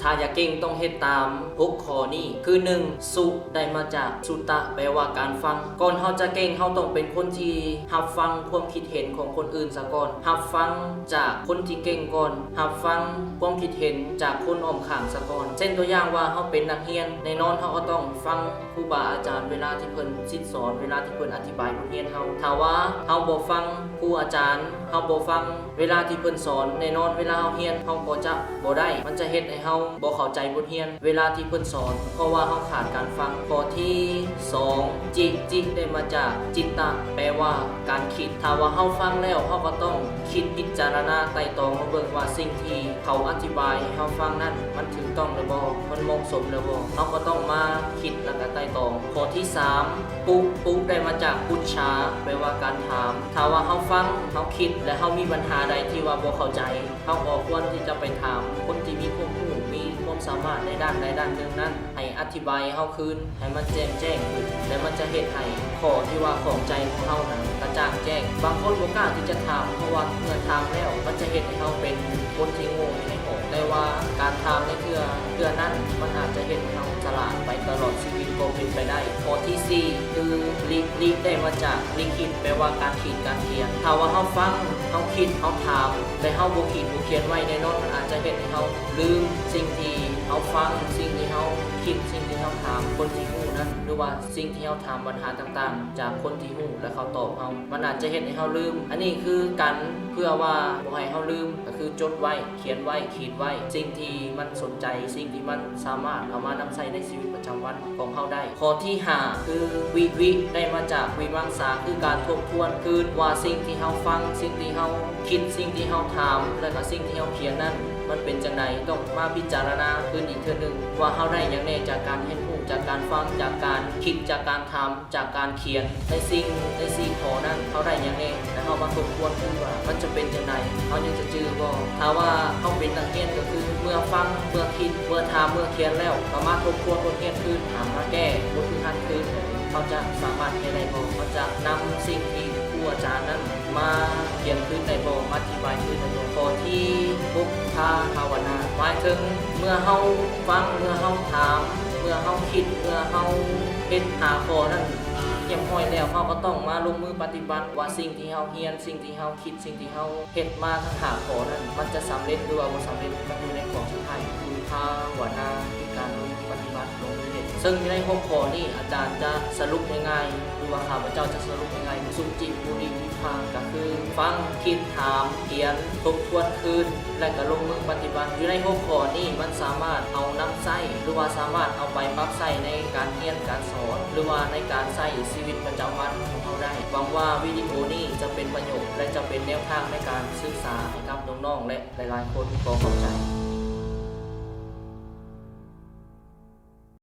ຖ້າຢາກເກັ່ງຕ້ອງເຮັດຕາມຫົກຂໍ້ນີ້ ຄື ໜຶ່ງ ສຸ ໄດ້ມາຈາກສຸຕະ ແປວ່າການຟັງ. ກ່ອນເຮົາຈະເກັ່ງ ເຮົາຕ້ອງເປັນຄົນທີ່ຮັບຟັງຄວາມຄິດເຫັນຂອງຄົນອື່ນສາກ່ອນ, ຮັບຟັງຈາກຄົນທີ່ເກັ່ງກ່ອນ, ຮັບຟັງຄວາມຄິດເຫັນຈາກຄົນອ້ອມຂ້າງສາກ່ອນ. ເຊັ່ນຕົວຢ່າງວ່າເຮົາເປັນນັກຮຽນ, ແນ່ນອນເຮົາກໍຕ້ອງຟັງ ຄູບາອາຈານເວລາທີ່ເພິ່ນສິດສອນ, ເວລາທີ່ເພິ່ນອະທິບາຍບົດຮຽນເຮົາ. ຖ້າວ່າເຮົາບໍ່ຟັງຄູອາຈານ, ເຮົາບໍ່ຟັງເວລາທີ່ເພິ່ນສອນ, ແນ່ນອນເວລາເຮົາຮຽນເຮົາກໍຈະບໍ່ໄດ້, ມັນຈະເຮັດໃຫ້ເຮົາບໍ່ເຂົ້າໃຈບົດຮຽນເວລາທີ່ເພິ່ນສອນ, ເພາະວ່າເຮົາຂາດການຟັງ. ຂໍ້ທີສອງ ຈິ, ຈິ ໄດ້ມາຈາກຈິດຕະ ແປວ່າການຄິດ. ຖ້າວ່າເຮົາຟັງແລ້ວ ເຮົາກໍຕ້ອງຄິດ, ພິຈາລະນາ, ໄຕ່ຕອງມາເບິ່ງວ່າສິ່ງທີ່ເຂົາອະທິບາຍໃຫ້ເຮົາຟັງນັ້ນ ມັນຖືກຕ້ອງຫຼືບໍ່, ມັນເໝາະສົມຫຼືບໍ່, ເຮົາກໍຕ້ອງມາຄິດ ແລ້ວກໍໄຕ່ຕອງ. ຂໍ້ທີສາມ ປຸ, ປຸ ໄດ້ມາຈາກປຸດຊາ ແປວ່າການຖາມ. ຖ້າວ່າເຮົາຟັງ, ເຮົາຄິດ ແລະ ເຮົາມີບັນຫາໃດທີ່ວ່າບໍ່ເຂົ້າໃຈ, ເຮົາກໍຄວນທີ່ຈະໄປຖາມຄົນທີ່ມີຄວາມຮູ້, ມີຄວາມສາມາດໃນດ້ານໃດດ້ານໜຶ່ງນັ້ນ ໃຫ້ອະທິບາຍໃຫ້ເຮົາຄືນ ໃຫ້ມັນແຈ່ມແຈ້ງຂຶ້ນ ແລະ ມັນຈະເຮັດໃຫ້ຂໍ້ທີ່ວ່າຂ້ອງໃຈຂອງເຮົານັ້ນກະຈ່າງແຈ້ງ. ບາງຄົນບໍ່ກ້າທີ່ຈະຖາມ, ເພາະວ່າເມື່ອຖາມແລ້ວ ມັນຈະເຮັດໃຫ້ເຮົາເປັນຄົນທີ່ໂງ່ຢູ່ໃນຫ້ອງ. ແຕ່ວ່າການຖາມໃນເທື່ອ, ເທື່ອນັ້ນ ມັນອາດຈະເຮັດໃຫ້ເຮົາສະຫຼາດໄປຕະຫຼອດຊີວິດກໍເປັນໄປໄດ້. ຂໍ້ທີສີ່ ຄື ລິ, ລິ ໄດ້ມາຈາກລິຂິດ ແປວ່າການຂີດການຂຽນ. ຖ້າວ່າເຮົາຟັງ, ເຮົາຄິດ, ເຮົາຖາມ ແລະ ເຮົາບໍ່ຂີດບໍ່ຂຽນໄວ້, ແນ່ນອນມັນອາດຈະເຮັດໃຫ້ເຮົາລືມສິ່ງທີ່ເຮົາຟັງ, ສິ່ງທີ່ເຮົາຄິດ, ສິ່ງທີ່ເຮົາຖາມຄົນທີ່ຮູ້ນັ້ນ ຫຼືວ່າສິ່ງທີ່ເຮົາຖາມບັນຫາຕ່າງໆຈາກຄົນທີ່ຮູ້ ແລະ ເຂົາຕອບເຮົາ. ມັນອາດຈະເຮັດໃຫ້ເຮົາລືມ. ອັນນີ້ຄືກັນເພື່ອວ່າບໍ່ໃຫ້ເຮົາລືມ, ກໍຄືຈົດໄວ້, ຂຽນໄວ້, ຂີດໄວ້ ສິ່ງທີ່ມັນສົນໃຈ, ສິ່ງທີ່ມັນສາມາດເອົາມານຳໃຊ້ໃນຊີວິດປະຈຳວັນຂອງເຮົາໄດ້. ຂໍ້ທີຫ້າ ຄື ວິ, ວິ ໄດ້ມາຈາກວິມັງສາ ຄືການທົບທວນຄືນວ່າສິ່ງທີ່ເຮົາຟັງ, ສິ່ງທີ່ເຮົາຄິດ, ສິ່ງທີ່ເຮົາຖາມ ແລະ ກໍສິ່ງທີ່ເຮົາຂຽນນັ້ນ ມັນເປັນຈັ່ງໃດ. ຕ້ອງມາພິຈາລະນາຄືນອີກເທື່ອໜຶ່ງວ່າເຮົາໄດ້ຫຍັງແດ່ຈາກການຮຽນຮູ້, ຈາກການຟັງ, ຈາກການຄິດ, ຈາກການຖາມ, ຈາກການຂຽນ. ໃນສິ່ງ, ໃນສີ່ຂໍ້ນັ້ນ ເຮົາໄດ້ຫຍັງແດ່? ແລ້ວເຮົາມາທົບທວນຄືນວ່າມັນຈະເປັນຈັ່ງໃດ? ເຮົາຍັງຈະຈື່ບໍ່? ຖ້າວ່າເຮົາເປັນນັກຮຽນ ກໍຄືເມື່ອຟັງ, ເມື່ອຄິດ, ເມື່ອຖາມ, ເມື່ອຂຽນແລ້ວ ກໍມາທົບທວນບົດຮຽນຄືນ, ຫາມາແກ້ບົດຝຶກຫັດຄືນ, ແບບນີ້ເຮົາຈະສາມາດແກ້ໄດ້ບໍ່? ເຮົາຈະນຳສິ່ງທີ່ຄູອາຈານນັ້ນມາຂຽນຄືນໄດ້ບໍ່? ມາອະທິບາຍຄືນໄດ້ບໍ່? ຂໍ້ທີຫົກ ທ່າພາວະນາ ໝາຍເຖິງເມື່ອເຮົາຟັງ, ເມື່ອເຮົາຖາມ, ເມື່ອເຮົາຄິດ, ເມື່ອເຮົາເຮັດຫ້າຂໍ້ນັ້ນຮຽບຮ້ອຍແລ້ວ, ເຮົາກໍຕ້ອງມາລົງມືປະຕິບັດວ່າສິ່ງທີ່ເຮົາຮຽນ, ສິ່ງທີ່ເຮົາຄິດ, ສິ່ງທີ່ເຮົາເຮັດມາທັງຫ້າຂໍ້ນັ້ນ ມັນຈະສຳເລັດ ຫຼືວ່າບໍ່ສຳເລັດ, ມັນຢູ່ໃນຂໍ້ສຸດທ້າຍ ຄືພາວະນາ ຄືການລົງມືປະຕິບັດ, ລົງມືເຮັດ. ເຊິ່ງຢູ່ໃນຫົກຂໍ້ນີ້ ອາຈານຈະສະຫຼຸບງ່າຍໆ ຫຼືວ່າຂ້າພະເຈົ້າຈະສະຫຼຸບງ່າຍໆ ສຸຈິ ປຸລິ ວິພາກ ກໍຄື ຟັງ, ຄິດ, ຖາມ, ຂຽນ, ທົບທວນຄືນ ແລະ ກໍລົງມືປະຕິບັດ. ຢູ່ໃນຫົກຂໍ້ນີ້ ມັນສາມາດເອົານຳໃຊ້ ຫຼືວ່າສາມາດເອົາໄປປັບໃຊ້ໃນການຮຽນການສອນ ຫຼືວ່າໃນການໃຊ້ຊີວິດປະຈຳວັນຂອງເຮົາໄດ້. ຫວັງວ່າວິດີໂອນີ້ຈະເປັນປະໂຫຍດ ແລະ ຈະເປັນແນວທາງໃນການສຶກສາໃຫ້ກັບນ້ອງໆ ແລະ ຫຼາຍໆຄົນ. ຂໍຂອບໃຈ.